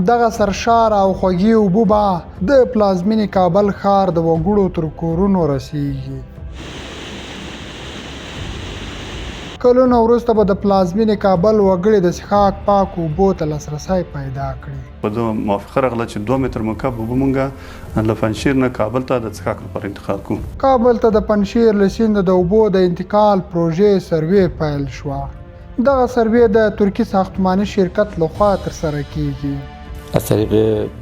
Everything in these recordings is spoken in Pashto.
همدغه سرشاره او خوږې اوبه به د پلازمینې کابل ښار د وګړو تر کورونو رسیږي. کلونه وروسته به د پلازمینې کابل وګړي د څښاک پاکو اوبو ته لاسرسی پیدا کړي. په ده موافقه راغله چې 2 متر مکعب اوبه مونږ له پنجشیر نه کابل ته د څښاک لپاره انتقال کړو. کابل ته د پنجشیر له سینده د اوبو د انتقال پروژې سروې پیل شوه. دغه سروې د ترکي ساختماني شرکت له خوا ترسره کېږي. از طریق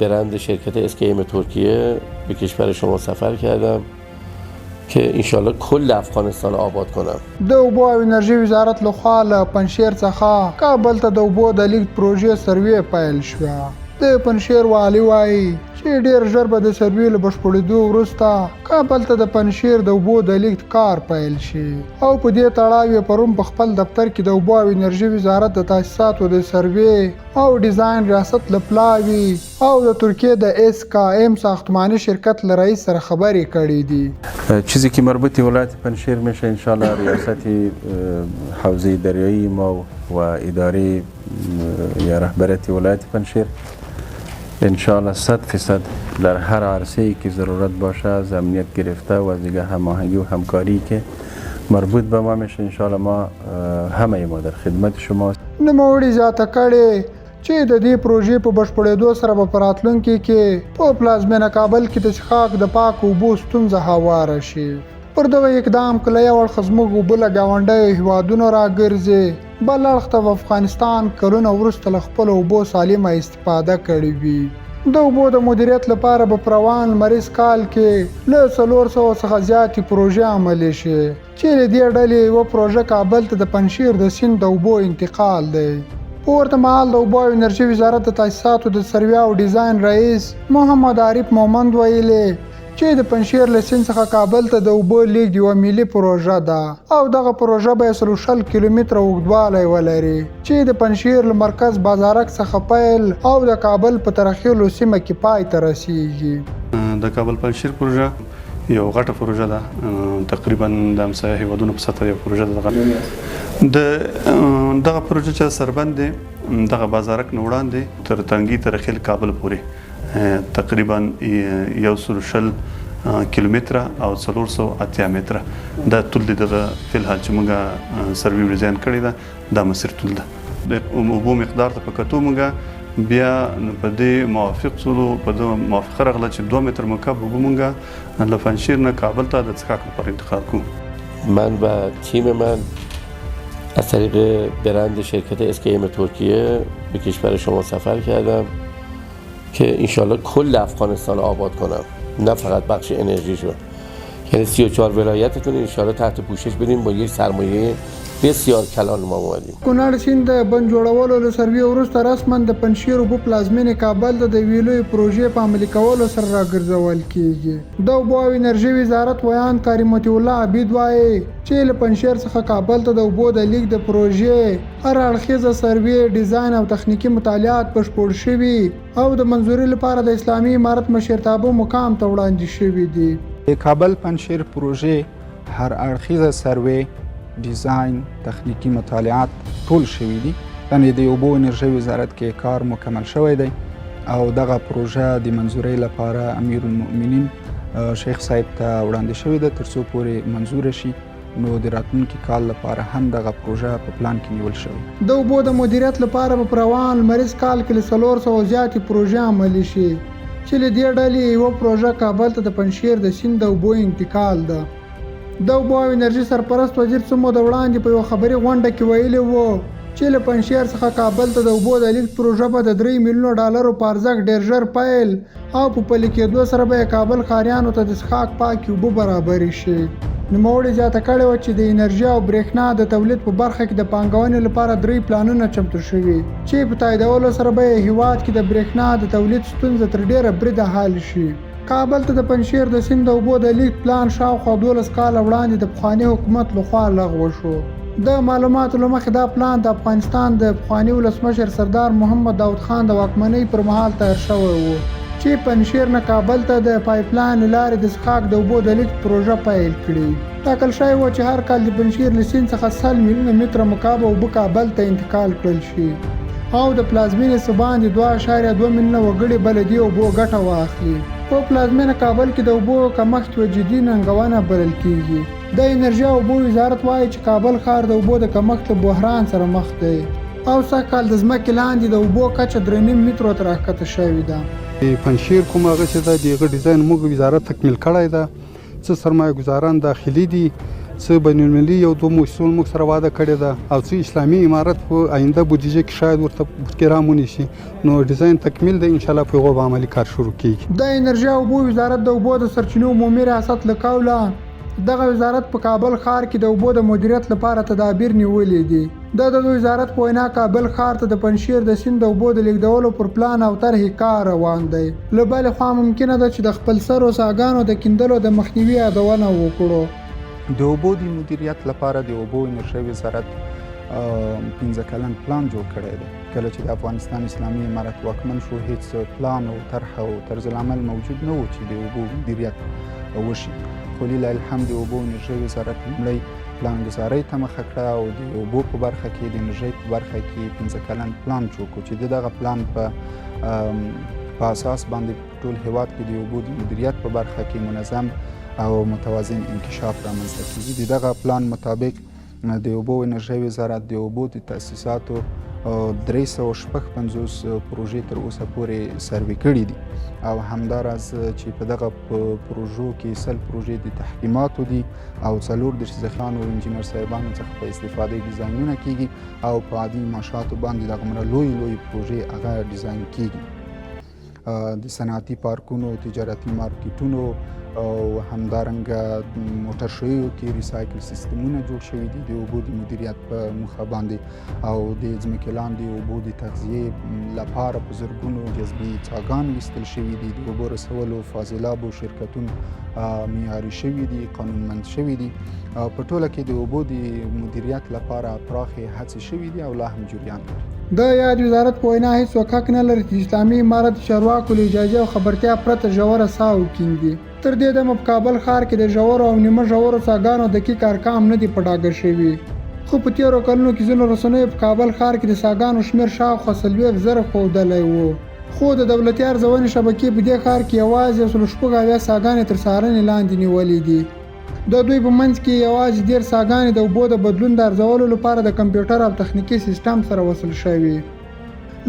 برند شرکت SKM ترکیه به کشور شما سفر کردم که انشالله کل افغانستان آباد کنم. د اوبو او انرژي وزارت له خوا له پنجشیر څخه کابل ته د اوبو د لیږد پروژې سروې پیل شوه. د پنجشیر والي وايي چې ډېر ژر به د سروې له بشپړېدو وروسته کابل ته د پنجشیر د اوبو د لیږد کار پیل شي او په دې تړاو یې پرون په خپل دفتر کې د اوبو او انرژي وزارت د تاسیساتو د سروې او ډیزاین ریاست له پلاوي او د ترکیې د اس کا ام ساختماني شرکت له رئیس سره خبرې کړې دي. چیزی که مربوط ولایت پنجشیر میشه انشاءالله ریاست حوزه دریایی ما و اداره یا رهبریت ولایت پنجشیر انشاءالله 100% در هر عرصه ای که ضرورت باشه از امنیت گرفته و از دیگه هماهنگی و همکاری که مربوط به ما میشه انشاءالله ما همه ما در خدمت شما. نوموړي زیاته کړې چې د دې پروژې په بشپړېدو سره به په راتلونکي کې په پلازمېنه کابل کې د څښاک د پاکو اوبو ستونزه هواره شي. پر دغه اقدام که له یو اړخه زموږ اوبه له ګاونډیو هېوادونو راګرځي، بل اړخ ته به افغانستان کلونه وروسته له خپلو اوبو سالمه استفاده کړې وي. د اوبو د مدیریت لپاره به په روان لمریز کال کې له 400 څخه زیاتې پروژې عملي شي، چې له دې ډلې یوه پروژه کابل ته د پنجشیر د سیند د اوبو انتقال دی. په ورته مهال د اوبو او انرژي وزارت د تاسیساتو د سروې او ډیزاین رئیس محمد عارف مومند ویلي چې د پنجشیر له سیند څخه کابل ته د اوبو لیږد یوه ملي پروژه ده او دغه پروژه به یې 120 کیلومتره اوږدوالی ولري چې د پنجشیر له مرکز بازارک څخه پیل او د کابل په ترخیلو سیمه کې پای ته رسیږي. د کابل پنجشیر پروژه یو غټه پروژه ده، تقریبا د همسایه هیوادونو په سطح یو پروژه ده. د دغه پروژه چې سربند دی دغه بازارک نه وړاندې تر تنګي ترخیل کابل پورې تقریبا 120 کیلومتره او 480 متره دا طول دی. دغه فلحال چې موږ سروې ډیزاین کړې ده دا مسیر طول ده. د اوبو مقدار ته په کتو موږ بیا په دې موافق شولو، په دې موافقه راغله چې 2 متر مکعب اوبه موږ له پنجشیر نه کابل ته د څښاک لپاره انتقال کړو. من و تیم من از طریق برند شرکت SKM ترکیه به کشور شما سفر کردم که انشالله کل افغانستان آباد کنم، نه فقط بخش انرژیشو، یعنی 34 ولایتتون انشالله تحت پوشش بدیم با یک سرمایه بسیار کلان ما اومدیم. کونړ سیند د بند جوړولو له سروې وروسته رسما د پنجشیر اوبه پلازمینې کابل ته د یوې لویې پروژې په عملي کولو سره راګرځول کېږي. د اوبو او انرژي وزارت ویاند قاري مطیع الله عابد وایي چې له پنجشیر څخه کابل ته د اوبو د لیږد د پروژې هر اړخیزه سروې، ډیزاین او تخنیکي مطالعات بشپړ شوي او د منظوري لپاره د اسلامي امارت مشرتابه مقام ته وړاندې شوي دي. د کابل پنجشیر پروژې هر اړخیزه سروې، ډیزاین، تخنیکي مطالعات ټول شوي دي، یعنې د اوبو انرژۍ وزارت کې کار مکمل شوی دی او دغه پروژه د منظورۍ لپاره امیرالمؤمنین شیخ صاحب ته وړاندې شوې ده ترڅو پورې منظوره شي، نو د راتلونکي کال لپاره هم دغه پروژه په پلان کې نیول شوې. د اوبو د مدیریت لپاره به په روان لمریز کال کې له 400 زیاتې پروژې عملي شي چې له دې ډلې یوه پروژه کابل ته د پنجشیر د سیند د اوبو انتقال ده. د اوبو او انرژي سرپرست وزیر څه موده وړاندې په یوه خبري غونډه کې ویلي وو چې له پنجشیر څخه کابل ته د اوبو د لیږد پروژه به د 3 میلیونه ډالرو په ارزښت ډېر ژر پیل او په پلي کېدو سره به یې کابل ښاریانو ته د څښاک پاکې اوبه برابرې شي. نوموړي زیاته کړې وه چې د انرژي او برېښنا د تولید په برخه کې د پانګونې لپاره 3 پلانونه چمتو شوي چې په تاییدولو سره به یې هیواد کې د برېښنا د تولید ستونزه تر ډېره بریده حل شي. کابل ته د پنجشیر د سیند د اوبو د لیږد پلان شاوخوا 12 کاله وړاندې د پخواني حکومت لخوا لغوه شو. د معلوماتو له مخې دا پلان د افغانستان د پخواني ولسمشر سردار محمد داود خان د واکمنۍ پر مهال تیار شوی و چې پنجشیر نه کابل ته د پایپلاین له لارې د څښاک د اوبو د لیږد پروژه پیل کړي. ټاکل شوې وه چې هر کال د پنجشیر له سیند څخه 100 میلیونه متره مکعب اوبه کابل ته انتقال کړل شي. او د پلازمېنې څه باندې 2.2 میلیونه وګړي به له دې اوبو ګټه واخلي. په پلازمېنه کابل کې د اوبو کمښت یوه جدي ننګونه بلل کېږي. د انرژي او اوبو وزارت وايي چې کابل ښار د اوبو د کمښت له بحران سره مخ دی او سږ کال د ځمکې لاندې د اوبو کچه 3.5 مترو ته راښکته شوې ده. د پنجشیر کوم هغه چې ده د هغه ډیزاین موږ وزارت تکمیل کړی ده. څه سرمایه ګذاران داخلي دي، څه بین المللي یو دوه موسسو موږ سره وعده کړې ده او څه اسلامي امارت په آینده بودیجه کې شاید ورته پکې ونیسي. نو ډیزاین تکمیل دی، ان شاء الله په هغو به عملي کار شروع کیږي. د انرژي او اوبو وزارت د اوبو د سرچینو عمومي ریاست له قوله دغه وزارت په کابل ښار کې د اوبو د مدیریت لپاره تدابیر نیولي دي. د دغه وزارت په وینا کابل ښار ته د پنجشیر د سیند د اوبو د لیږدولو پر پلان او طرحې کار روان دی. له بلې خوا ممکنه ده چې د خپلسرو څاګانو د کیندلو د مخنیوي یادونه وکړو. د اوبو د مدیریت لپاره د اوبو انرژي وزارت 5 کلن پلان جوړ کړی دی. کله چې د افغانستان اسلامي امارت واکمن شو، هیڅ پلان او طرحه او طرز العمل موجود نه و چې د اوبو مدیریت وشي. خو لله الحمد د اوبو انرژي وزارت لومړی پلانګذارۍ ته مخه کړه او د اوبو په برخه کې، د انرژۍ په برخه کې 5 کلن پلان جوړ کړو چې دغه پلان په اساس باندې ټول هیواد کې د اوبو د مدیریت په برخه کې منظم او متوازن انکشاف رامنځته کیږي. د دغه پلان مطابق د اوبو انرژۍ وزارت د اوبو د تاسیساتو 356 پروژې تر اوسه پورې سروې کړې دي او همداراز چې په دغه پروژو کې 100 پروژې د تحکیماتو دي او 34 ځخانو انجینر صاحبانو څخه په استفادې ډیزاینونه کیږي او په عادي ماشاتو باندې دغه مره لوی لوی پروژې هغه ډیزاین کیږي. د صنعتي پارکونو، تجارتي مارکیټونو او همدارنګه موټر شویو کې ریسایکل سیستمونه جوړ شوي دي د اوبو د مدیریت په موخه باندې او د ځمکې لاندې اوبو د تغذیې لپاره په زرګونو جذبي څاګان ویستل شوي دي. د اوبو رسولو فاضلابو شرکتونه معیاري شوي دي، قانونمند شوي دي. په ټوله کې د اوبو د مدیریت لپاره پراخې هڅې شوي دي او لا هم جریان لري. د یاد وزارت په وینا هیڅوک حق نه لري چې اسلامي امارت چارواکو له اجازې او خبرتیا پرته ژوره څاه وکیندي. تر دې دمه په کابل ښار کې د ژورو او نیمه ژورو څاګانو دقیق ارقام نه دي په ډاګه شوي، خو په تېرو کلونو کې ځینو رسنیو په کابل ښار کې د څاګانو شمېر شاوخوا 40,000 ښودلی و. خو د دولتي ارزونې شبکې په دې ښار کې یوازې 176 څاګانې تر څارنې لاندې نیولې دي. د دوی په منځ کې یوازې 30 څاګانې د اوبو د بدلون د ارزولو لپاره د کمپیوټر او تخنیکي سیستم سره وصل شوي.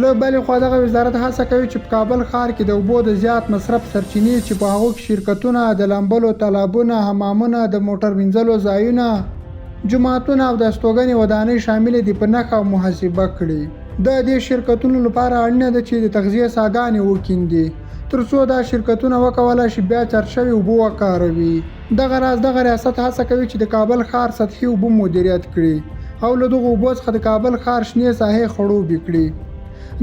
له بلې خوا دغه وزارت هڅه کوي چې په کابل ښار کې د اوبو د زیات مصرف سرچینې چې په هغو کې شرکتونه، د لامبلو تالابونه، حمامونه، د موټر وینځلو ځایونه، جوماتونه او د استوګنې ودانۍ شاملې دي، په نښه او محاسبه کړي. د دې شرکتونو لپاره اړینه ده چې د تغذیې څاګانې وکیندي ترڅو دا شرکتونه وکولای شي بیا چارج شوې اوبه وکاروي. دغه راز دغه ریاست هڅه کوي چې د کابل ښار سطحي اوبه مدیریت کړي او له دغو اوبو څخه د کابل ښار شنې ساحې خړوبې کړي.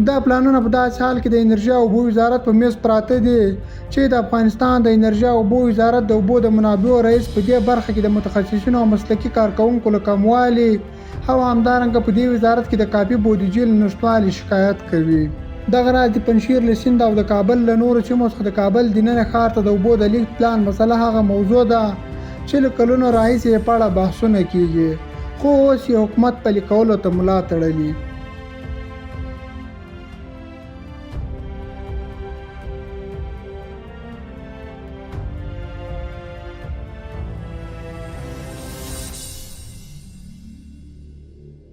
دا پلانونه په داسې حال کې د انرژي او اوبو وزارت په میز پراته دي چې د افغانستان د انرژي او اوبو وزارت د اوبو د منابعو رئیس په دې برخه کې د متخصصینو او مسلکي کارکوونکو له کموالي او همدارنګه په دې وزارت کې د کافي بودیجې له نشتوالي شکایت کوي. دغه راز د پنجشیر له سیند او د کابل له نورو سیمو څخه د کابل دننه ښار ته د اوبو د لیږد پلان مسله هغه موضوع ده چې له کلونو راهیسې یې په اړه بحثونه کیږي، خو اوس یې حکومت پلي کولو ته ملا تړلې.